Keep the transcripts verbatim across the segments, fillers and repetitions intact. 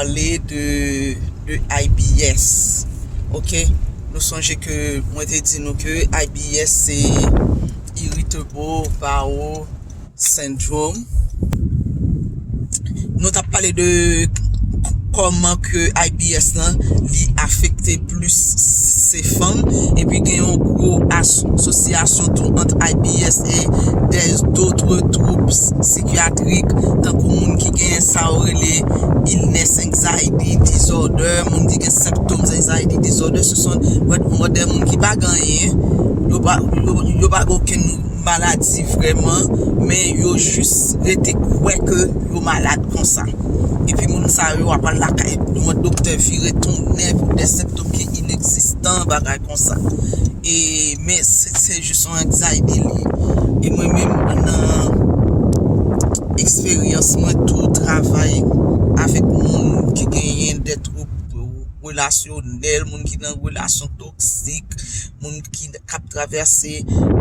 Pale de, de I B S. Ok? Nou sonje ke mwen te di nou ke I B S se Irritable Bowel Syndrome. Nou t ap pale de k- kòman ke I B S lan li afekte plis se fanm, epi gen yon gwo asosyasyon tou ant I B S e dè dotre twoub sikyatrik, tankou moun ki gen sa yo rele illness anxiety disorder, moun ki gen symptoms anxiety disorder, se son wè de moun ki pa gen anyen, yo pa yo, yo pa gen okenn maladi vrèman, men yo jis rete kwè ke yo malad konsa. Epi moun sa yo ap al lakay yon doktè vire tounen pou de sentòm ki inegzistan, bagay konsa. E, men se, se jis yon anxiety li ye. E mwen menm nan eksperyans mwen tou travay avèk moun ki genyen de twoub relasyonèl, moun ki nan relasyon toksik, moun ki k ap travèse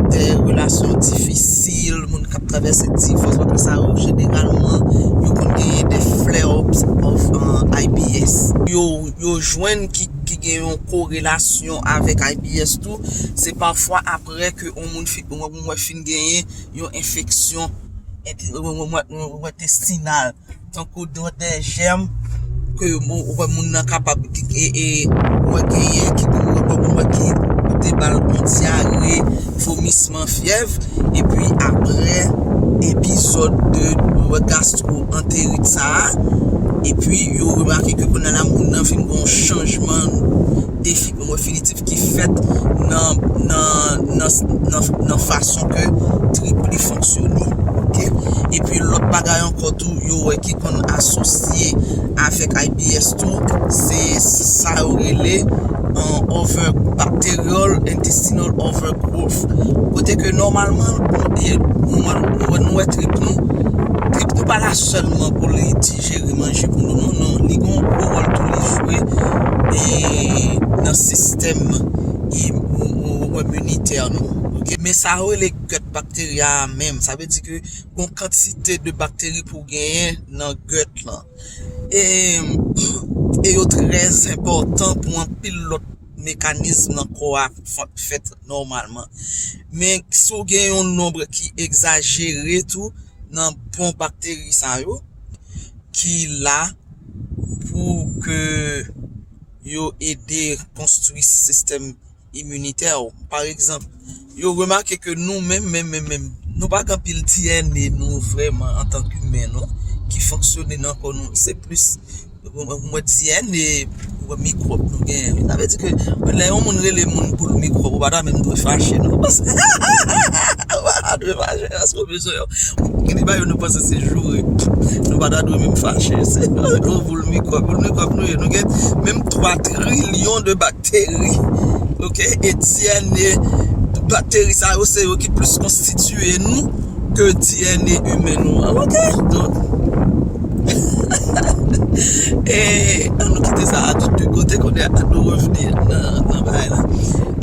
de relasyon difisil, moun k ap travèse divòs, bagay sa yo, jeneralman, yo konn genyen de flare-ups of uh, I B S. Yo, yo jwenn ki, ki gen yon korelasyon avèk I B S tou, se pafwa apre ke yon moun fi, yon moun wè fin genyen yon enfeksyon ent- entestinal, tankou de jèm ke ou wè moun nan kapab e, e, ou wè genyen ki ou wè ki ou te ba l yon dyare, vomisman, fyèv, epi apre epizòd de gastro-enterit sa a, epi yo remake ke kounye a la moun nan vin gen yon chanjman defi- definitif ki fèt nan, nan, nan, nan, nan fason ke trip li fonksyone. Ok? Epi lòt bagay ankò tou, yo wè ki konn asosye avèk I B S tou, se sa yo rele an over, bacterial intestinal overgrowth. Kote ke nòmalman, nou, nou, nou wè trip nou, trip nou pa la sèlman pou li dijere manje pou nou, non, non. Li gen yon gwo wòl tou li jwe e, nan sistèm i- ou- ou- iminitè nou. Ok? Men sa yo rele gut bacteria a menm. Sa vle di ke gon kantite de bakteri pou genyen nan gut lan. E, e yo trè enpòtan pou anpil lòt mekanizm nan kò a fè- fèt nòmalman. Men si w gen yon nonb ki egzajere tou nan bon bakteri sa yo, ki la pou ke yo ede konstwi sistèm iminitè w. Pa egzanp, yo remake ke nou menm, menm, menm, menm, nou pa gen anpil D N A nou vrèman antanke imen, non, ki fonksyone nan kò nou. Se plis, mwen, mwen, D N A, mwen, mikwòb nou genyen. Sa vle di ke lè yon moun rele moun boul mikwòb, ou pa ta menm dwe fache, non. Ou pa ta dwe fache, paske w bezwen yo. Gen de bagay nou panse se joure. Nou pa ta dwe menm fache. Se yon boul mikwòb. Boul mikwòb nou ye. Nou gen menm twa trilyon de bakteri. Ok? E D N A bakteri sa yo, se yo ki plis konstitye nou ke D N A imen nou an. Ok? Donk, e, an nou kite sa a tout de kote, kounye a nou revni nan, nan bagay la.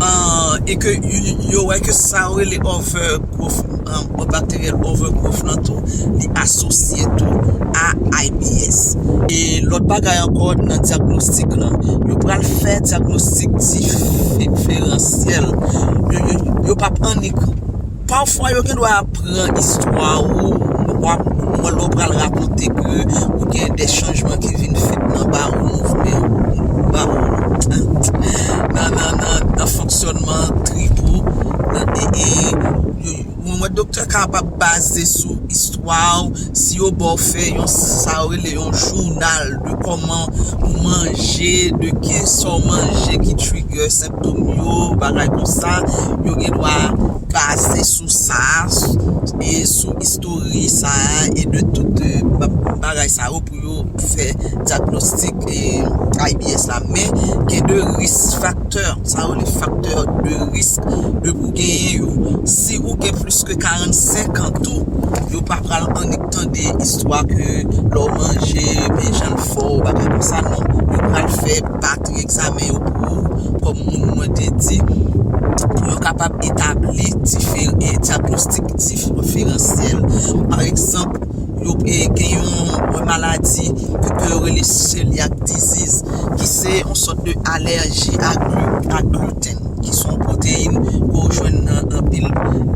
Ah, e ke y- yo wè ke sa yo rele overgrowth, ah, bacterial overgrowth lan tou, li asosye tou a I B S. E lòt bagay ankò nan dyagnostik lan, yo pral fè dyagnostik diferansyèl. Yo, yo, yo p ap annik Pafwa, yo gen dwa pran istwa ou, w ap, w ap, lè w pral rakonte ke ou gen de chanjman ki vin fèt nan ba ou mouvman, ba ou, nan, nan, nan, nan fonksyònman trip ou, nan, e, e, yo, yo, mwen, doktè kapab baze sou istwa ou, si yo ba w fè yon, sa yo rele yon jounal de kòman ou manje, de ki sa w manje ki trigger sentòm yo, bagay konsa, yo gen dwa baze sou sa, e sou istori sa, e de tout, e, ba- bagay sa yo pou yo fè dyagnostik, e, I B S la. Men gen de risk factor, sa yo rele facteur de risque, de pou genyen yo. Si ou gen plis ke karannsenk an tou, yo pa pral annik tande istwa ke lè w manje, men jan l fè w, bagay konsa, non. Yo pral fè batri egzamen yo pou ou, kòm moun mwen te di, pou yo kapab etabli dife- e, dyagnostik diferansyèl. Pa egzanp, yo e, gen yon, yon maladi ke, ke yo rele celiac disease, ki se yon sòt de alèji a glu-, a gluten, ki se yon pwoteyin ke w jwenn nan anpil,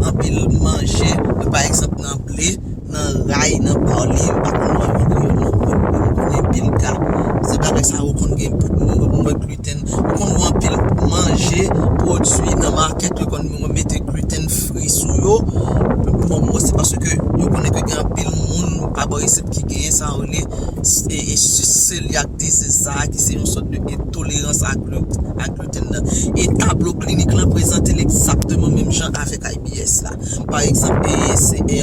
anpil manje, pa egzanp nan ble, nan ray, nan bali, m pa konn mwen an kreyòl non, mwen, mwen konnen pil ka. Se bagay sa yo konn gen, mwen, mwen gluten. Ou konn wè anpil manje, pwodui nan makèt, yo konn mete gluten free sou yo. Bon, mwen, se paske yo konnen ke gen anpil moun pa bò isit ki genyen sa yo rele e, e celiac disease sa, ki se yon sòt de entolerans a glu-, a gluten nan. E tablo klinik lan prezante l egzakteman menm jan avèk I B S la. Pa egzanp, e, se, e,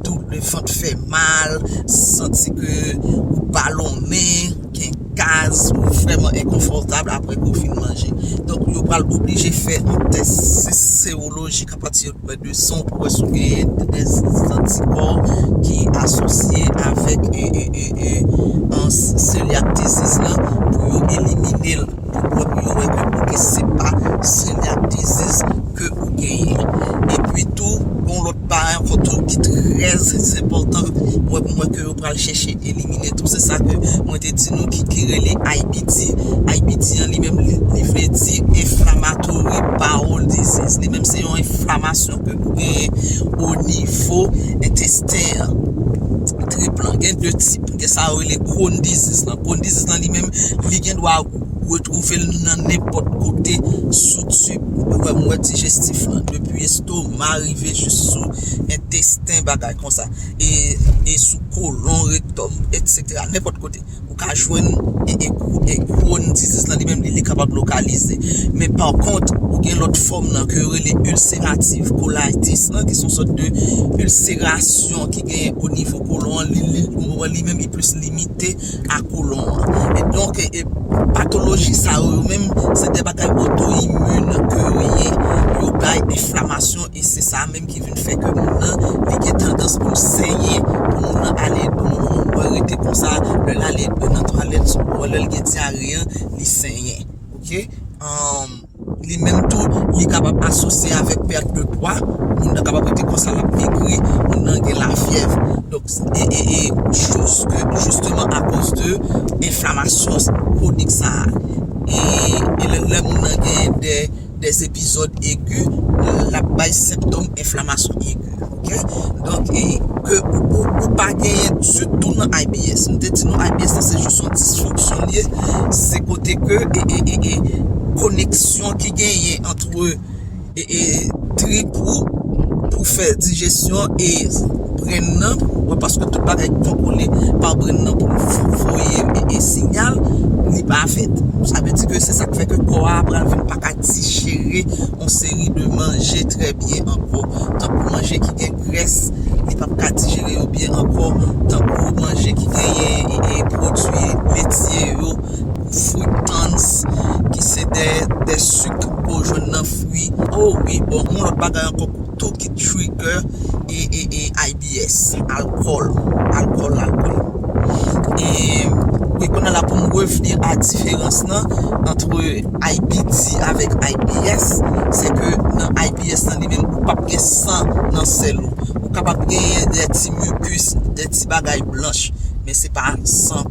dou-, vant fè mal, santi ke ou balonnen, gen gaz, ou vrèman enkonfòtab apre ke w fin manje. Donk, yo pral oblije fè yon tès se-, serolojik apati de san w pou wè si w gen de zantikò ki asosye avèk, e, e, e, e, an celiac disease lan pou yo elimine l, pou wè, pou yo wè ke, ke se pa celiac disease ke ou genyen. Epi tou, yon lòt bagay ankò tou ki trè enpòtan, mwen, mwen ke yo pral chèche elimine tou, se sa ke mwen te di nou ki, ki rele I B D. I B D an li menm, li, li vle di inflammatory bowel disease. Li menm se yon enflamasyon ke ou genyen o nivo entesten an. Trip lan, gen de tip. Gen sa yo rele Crohn disease lan. Crohn disease lan li menm, li gen dwa retwouve l nan nenpòt kote sou tib, wè, mwen, dijestif lan, depi estoma rive jis sou entesten, bagay konsa, e, e sou kolon, rektòm, etsetera. Nenpòt kote ou ka jwenn e, e, e Crohn disease lan li menm, li, li kapab lokalize. Men pa kont, ou gen lòt fòm nan ke yo rele ulcerative colitis lan, ki se yon sòt de ilserasyon ki gen o nivo kolon an, li, li, li menm li plis limite a kolon an. E donk, e, e, patoloji sa yo, yo menm, se de bagay oto-imin ke yo ye. Yo bay enflamasyon e se sa menm ki vin fè ke moun nan, li gen tandans pou l senyen, pou moun nan ale, pou moun nan rete konsa, lè l ale nan twalèt, lè l gen dyare an, li senyen. Oke? Anm, li menm tou, li kapab asosye avèk pèt de pwa. Moun nan kapab rete konsa, l ap megri, moun nan gen lafyèv. Donk, e, e, e, jous-, ke, jisteman akoz de enflamasyon kwonik sa a. E, e lè, lè moun nan gen de, de epizòd egi, l ap bay sentòm enflamasyon egi. Oke? Donk, e, ke ou, ou, ou pa genyen ditou nan I B S. M te di nou I B S lan se jis yon disfonksyon li ye. Se kote ke, e, e, e, e, koneksyon ki genyen ant, e, e, trip ou pou fè dijesyon e brenn nan, wè, paske tout bagay kontwole pa brenn nan pou l vo-, voye, e, e, sinyal, li pa fèt. Sa vle di ke se sa k fè ke kò a pral vin pa ka dijere yon seri de manje trè byen ankò. Tankou manje ki gen grès, li p ap ka dijere yo byen ankò. Tankou manje ki genyen, e, e, pwodui letye yo, fructans, ki se de, de sik ke w jwenn nan fwi. O wi, bon, yon lòt bagay ankò tou ki trigger e, e, e I B S, alkòl, alkòl, alkòl. E wi, kounye a la pou m revni a diferans lan ant I B D avèk I B S, se ke nan I B S lan li menm, ou p ap gen san nan sèl ou. Ou kapab genyen de ti mikis, de ti bagay blanch, men se pa san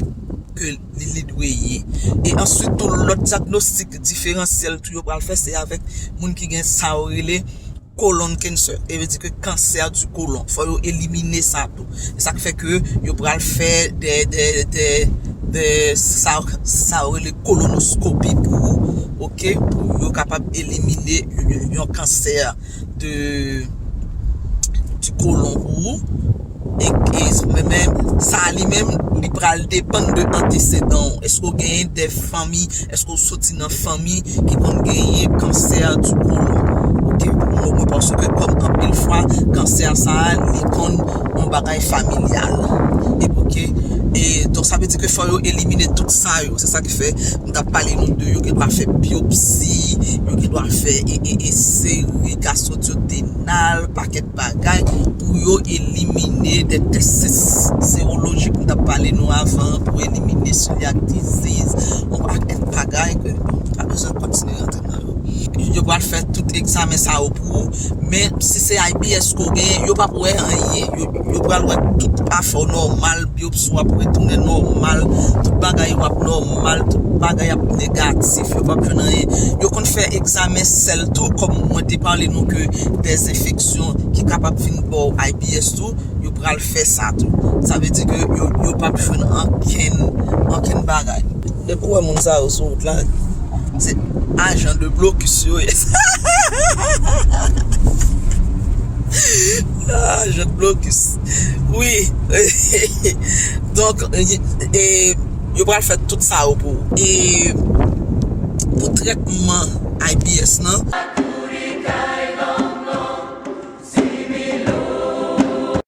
ke li, li dwe ye. E answit tou, lòt dyagnostik diferansyèl tou yo pral fè, se avèk moun ki gen sa yo rele colon cancer. E vle di ke kansè di kolon. Fò yo elimine sa tou. E sa k fè ke yo pral fè de, de, de, de sa, sa yo rele kolonoskopi pou ou, oke? Pou yo kapab elimine yon, yon kansè de, di kolon pou ou. E, e, men, men, sa li menm, li pral depann de antesedan w. Èske w genyen de fanmi, èske w soti nan fanmi ki konn genyen kansè di kolon? Oke, mwen, mwen panse ke kòm anpil fwa, kansè sa a, li konn yon bagay familyal. E, oke, e, donk, sa vle di ke fò yo elimine tout sa yo. Se sa ki fè, m t ap pale nou de yo gen dwa fè byopsi, yo gen dwa fè, e, e, e, seri gastrodiyodinal, pakèt bagay pou yo elimine de tès se-, serolojik m t ap pale nou avan an pou elimine celiac disease, yon pakèt bagay ke, bon, pa bezwen kontinye rantre nan yo. Yo pral fè tout egzamen sa yo pou ou. Men si se I B S ke w genyen, yo p ap wè anyen. Yo, yo pral wè tout afè w nòmal, byopsi w ap retounen nòmal, tout bagay w ap nòmal, tout bagay ap negatif, yo p ap jwenn anyen. Yo konn fè egzamen sèl tou, kòm mwen te pale nou ke dèzenfeksyon ki kapab vin ba w I B S tou, yo pral fè sa tou. Sa vle di ke yo, yo p ap jwenn ankenn, ankenn bagay. Depi w wè moun sa yo sou wout la, se ajan de blokis yo ye. Ajan de blokis. Wi. Donk, e, e, yo pral fè tout sa yo pou ou. E pou trètman I B S nan,